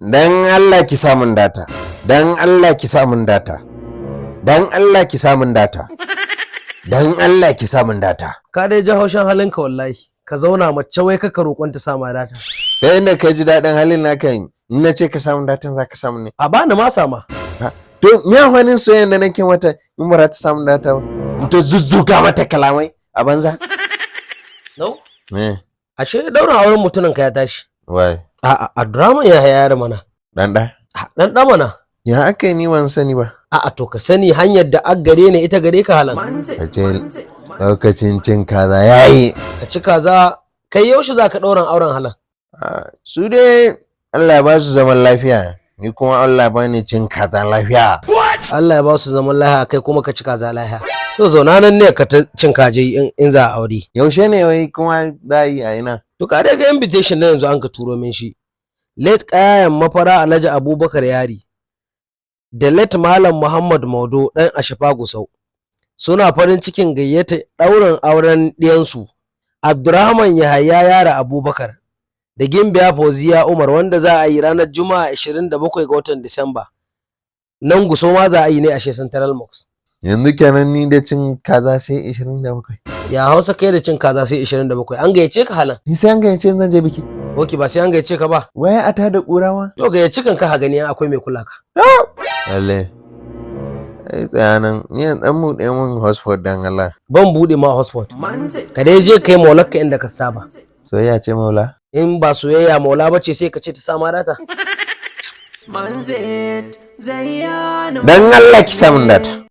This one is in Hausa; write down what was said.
Dan Allah ki samun data. Dan Allah ki samun data. Dan Allah ki samun data. Dan Allah ki samun data. Ka dai ji haushin halinka wallahi. Ka zauna mace wai kaka roƙon ta sama data. Ta inda ka ji daɗin halin naka, in na ce ka samun datan, za ka samu ne? A bani ma sama. To me amfanin soyayyen da nake mata in ba za ta samu data ba? In ta zuzzuga mata kalamai a banza. No. Me? Ashe daurin auren mutumin ka ya tashi. Wai? A'a, Abdurrahman ya yare mana. Dan ɗa? Dan ɗa mana. Ya aka yi ni ban sani ba? A'a, to ka sani, hanyar da ag gare ne ita gare ka halan. Ka ce lokacin cin kaza yayi. Ka ci kaza kai, yaushe za ka ɗauran auren halan? Ah, su dai Allah ya ba su zaman lafiya, ni kuma Allah ba ni cin kaza lafiya. Allah ya ba su zaman lafiya, kai kuma ka ci kaza lafiya. To zauna nan ne ka ta cin kaje in za a aure. Yaushe ne wai kuma za a yi, a ina? To ka dai ga invitation na yanzu an ka turo min shi. Late Kayan Mafara Alhaji Abubakar Yari da late Malam Muhammad Maudo dan Ashafa Gusau suna farin cikin gayyata ɗaurin auren ɗiyansu Abdurrahman Yahaya Yara Abubakar da Gimbiya Fauziya Umar, wanda za a yi ranar Juma'a 27 ga watan Disamba. Nan Gusau ma za a yi ne a Central Mosque. Yanzu kenan ni da cin kaza sai 27. Ya Hausa, kai da cin kaza sai 27, an gayyace ka halan. Ni sai an gayyace zan je biki? Ok, ba sai an gayyace ka ba. Waye a tada kura ma? To gayyaci kanka ka gani akwai mai kula ka. Lalle. Ai tsaya nan, ni yan dan buɗe mun hotspot dan Allah. Ban bude ma hotspot. Ka dai je kai maularka inda ka saba. Soyayya ce maula? In ba soyayya maula bace, sai ka ce ta sama data. Dan Allah ki samun data.